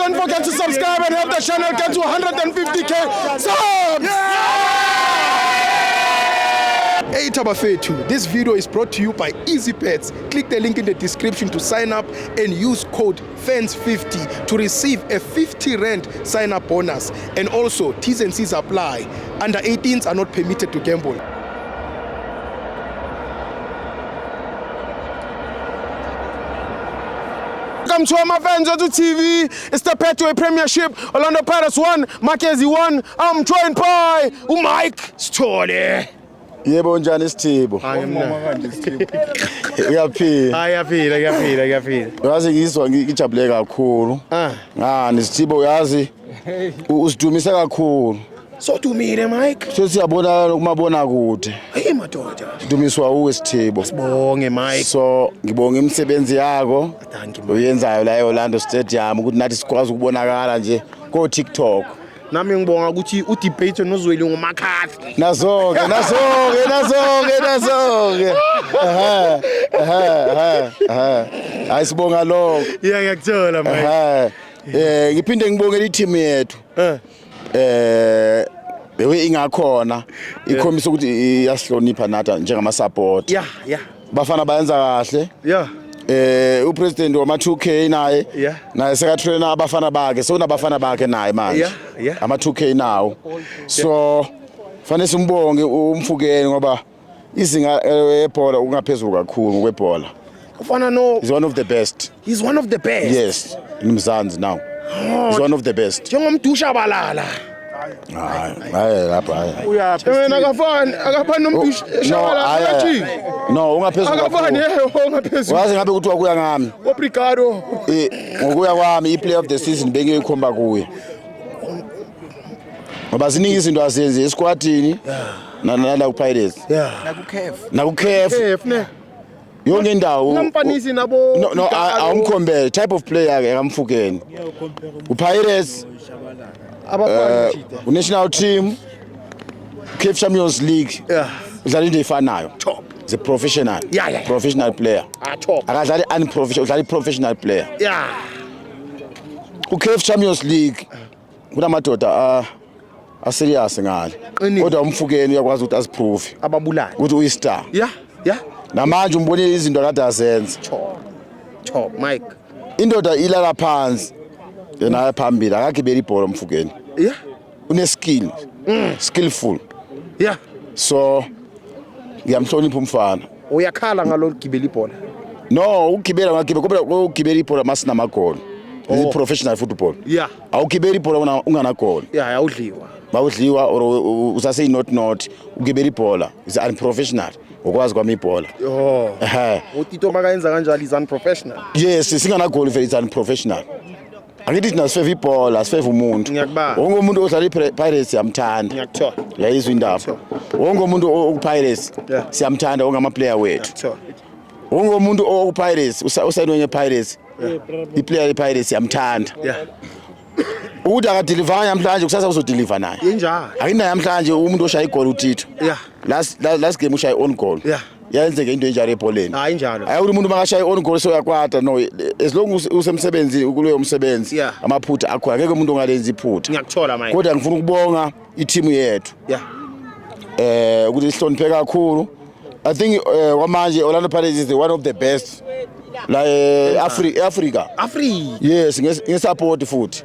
Don't forget to subscribe and help the channel get to 150K subs. Hey Tabafethu, this video is brought to you by Easybet. Click the link in the description to sign up and use code FANS50 to receive a 50 rand sign up bonus. And also, T's and C's apply. Under 18s are not permitted to gamble. Welcome to all my fans on TV. It's the Betway Premiership. Orlando Pirates 1, Makezi 1. I'm joined by Mike Sithole. Yebo, njani Sithibo? Uyaphila? Ayaphila, kuyaphila, kuyaphila. Uyazi ngizwa ngijabule kakhulu. Ah. Ngani Sithibo, uyazi usidumise kakhulu. Sodumile, Mike. Sesiyabonakala kumabona kude. Hey madoda. Sidumiswa uwe, Sithibo. Bonge, Mike. So ngibonga imisebenzi yakho Thank you, Mike. oyenzayo la eOrlando Stadium ukuthi nathi sikwazi ukubonakala nje ko TikTok. Nami ngibonga ukuthi udebate nozweli ngoMcCarthy. Nazo-ke, nazo-ke, nazo-ke, nazo-ke. Ehhe, ehhe, ehhe, ehhe. Hayi, sibonga lokho. Yeah, ngiyakuthola, Mike. Ehhe. Ngiphinde ngibongele i-team yethu. Bewe ingakhona ikhombisa ukuthi iyasihlonipha nathi njengama support. Bafana bayenza kahle. Upresident wama 2K naye naye seka trainer abafana bakhe, sekunabafana bakhe naye manje. Ama 2K nawo. So fanele simbonge uMofokeng ngoba izinga ebhola ungaphezulu kakhulu ngokwebhola. Ufana no He's one of the best. He's one of the best. Yes, in Mzansi now. He's one of the best. NjengomDusha balala. Hayi, hayi lapha, hayi. Uyaphi? Wena akafani nomdusha No, shabalala hayi. uyathi. No, ungaphezulu Akafani kakhulu. yebo ungaphezulu. Wazi ngabe kuthiwa kuya ngami. Obrigado. Ngokuya kwami i-player of the season bengiyoyikhomba kuye. Ngoba ziningi izinto azenzi esquadini nala ku-Pirates. Naku-CAF. Eh, fne. Yonke indawo. Ungamfanisi nabo. No, awumcompare type of player ke kaMofokeng. uPirates, Abafana chita. unational team, CAF Champions League. Udlala into efanayo. Top. Is a professional. Professional player. Ah, top. Akadlali unprofessional, udlala i-professional player. Ku-CAF Champions League kunamadoda a serious ngale. Qinile. Kodwa uMofokeng uyakwazi ukuthi aziprove Ababulali. ukuthi uyistar. Namanje umbonile izinto akade azenza. Top. Top, Mike. Indoda ilala phansi. Yena aya phambili, akagibeli ibhola uMofokeng. Une skill. Skillful. So ngiyamhlonipha umfana. Uyakhala ngalo gibela ibhola. No, ukugibela ngagibela kodwa ukugibela ibhola masinamagoli. This is professional football. Awugibeli ibhola unganagoli. Yeah, awudliwa. Bawudliwa or usase not not ugibela ibhola is unprofessional. Ukwazi kwami ibhola. Oh. Ehhe. uTito makayenza kanjalo is unprofessional. Yes, singanagoli vele it's unprofessional. Angithi thina sifeva ibhola, sifeva umuntu. Ngiyakubamba. Wonke umuntu odlala iPirates siyamthanda. Ngiyakuthola. Uyayizwa indaba. Wonke umuntu oku-Pirates siyamthanda, wonke ama-player wethu. Ngiyakuthola. Wonke umuntu oku-Pirates usayinwe nge-Pirates. I-player ye-Pirates siyamthanda. Ukuthi akadeliver namhlanje, kusasa uzodeliver naye. Injalo. Akinaye namhlanje umuntu oshaya igoli uTito. Last game ushaya own goal. Yayenzeka into enjalo ebholeni. Hayi injalo. Hayi ukuthi umuntu makashaya own goal soyakwata, no, as long usemsebenzini kuloyo msebenzi amaphutha akho, akekho umuntu ongalenzi iphutha. Ngiyakuthola, Mike. Kodwa ngifuna ukubonga i-team yethu. Ukuthi ihloniphe kakhulu. I think kwamanje Orlando Pirates is the one of the best la Africa. Africa. Yes, nge-support futhi.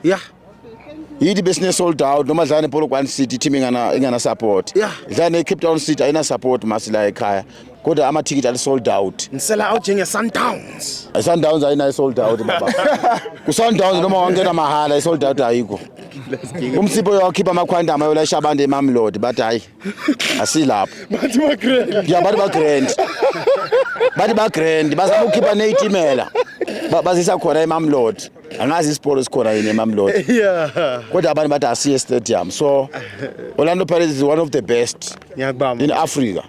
Yithi besine sold out noma dlala nePolokwane City, team ingana support. Dlala ne Cape Town City, ayina support masi la ekhaya. Kodwa amathikithi ali sold out. Nisela out njenge Sundowns. Sundowns ayinayo sold out baba. Ku Sundowns noma wangena mahala i sold out ayikho. Umsipho uyakhipha amakhwantama ayolayisha abantu eMamelodi, bathi hayi asilapho. Bathi ba grand. Yeah, bathi ba grand. Bathi ba grand bazama ukukhipha neyitimela. Bazisa khona eMamelodi. Angazi isiporo sikhona yini eMamelodi. Kodwa abantu bathi asiye stadium. So Orlando Pirates is one of the best Ngiyakubamba. in Africa.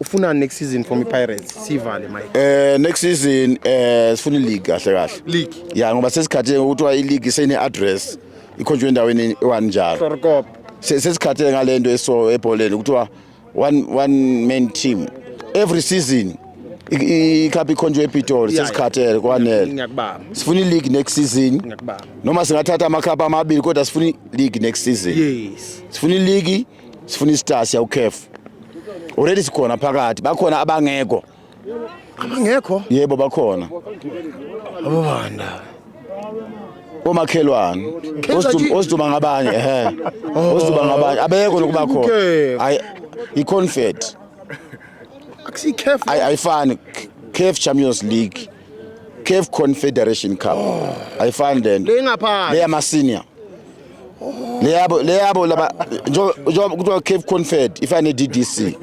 Ufuna next season from iPirates sivale, Mike. Next season sifuna i-league kahle kahle. League. Yeah, ngoba sesikhathele ngokuthiwa i-league seyine address ikhonjwe endaweni eone njalo. Torkop. Sesikhathele ngalento eso ebholeni kuthiwa one man team every season. I-cup ikhonjwe ePitoli, sesikhathele, kwanele. Ngiyakubamba. Sifuna i-league next season. Ngiyakubamba. Noma singathatha ama-cup amabili, kodwa sifuna i-league next season. Sifuna i-league, sifuna i-stars yawuCAF. Already sikhona phakathi, bakhona abangekho. Abangekho? Yebo, bakhona. Abobanda? Omakhelwane. Kaizer Chiefs. Osiduma ngabanye, ehe, osiduma ngabanye abekho nokuba khona. KuCAF. Ayi, i-confed. Akusiyi-CAF? Ayifani. CAF Champions League, CAF Confederation Cup, ayifani lento. Le ngaphansi. Le yama-senior, leyabo laba, njengoba kuthiwa CAF Confed, ifana ne-DDC.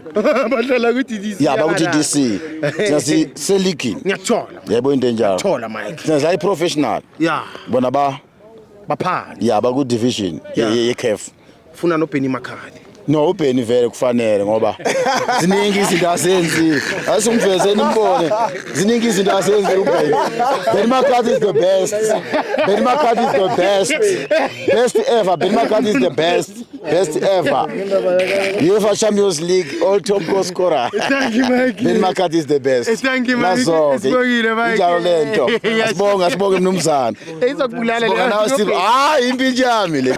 Badlala ku-DDC. Ya, baku-DDC, thina siseligini. Ngiyakuthola. Yebo, into enjalo. Thola, Mike. Thina sidlala i-professional. Bona ba Baphansi. Ya, baku-division ye-CAF. Funa noBenny McCarthy. No, uBenny vele kufanele, ngoba ziningi izinto azenzi. Asumvezeni imbone, ziningi izinto azenzi uBenny. Benny McCarthy is the best. Benny McCarthy is the best, best ever. Benny McCarthy is the best, best ever. UEFA Champions League all top goal scorer. Thank you, Mike. Benny McCarthy is the best. Thank you, Mike. Nazo-ke. Sibongile, Mike. Injalo lento. Asibonge, asibonge, mnumzane. Izokubulala. Sibonga nawe, Steve. Hayi, impintshi yami le.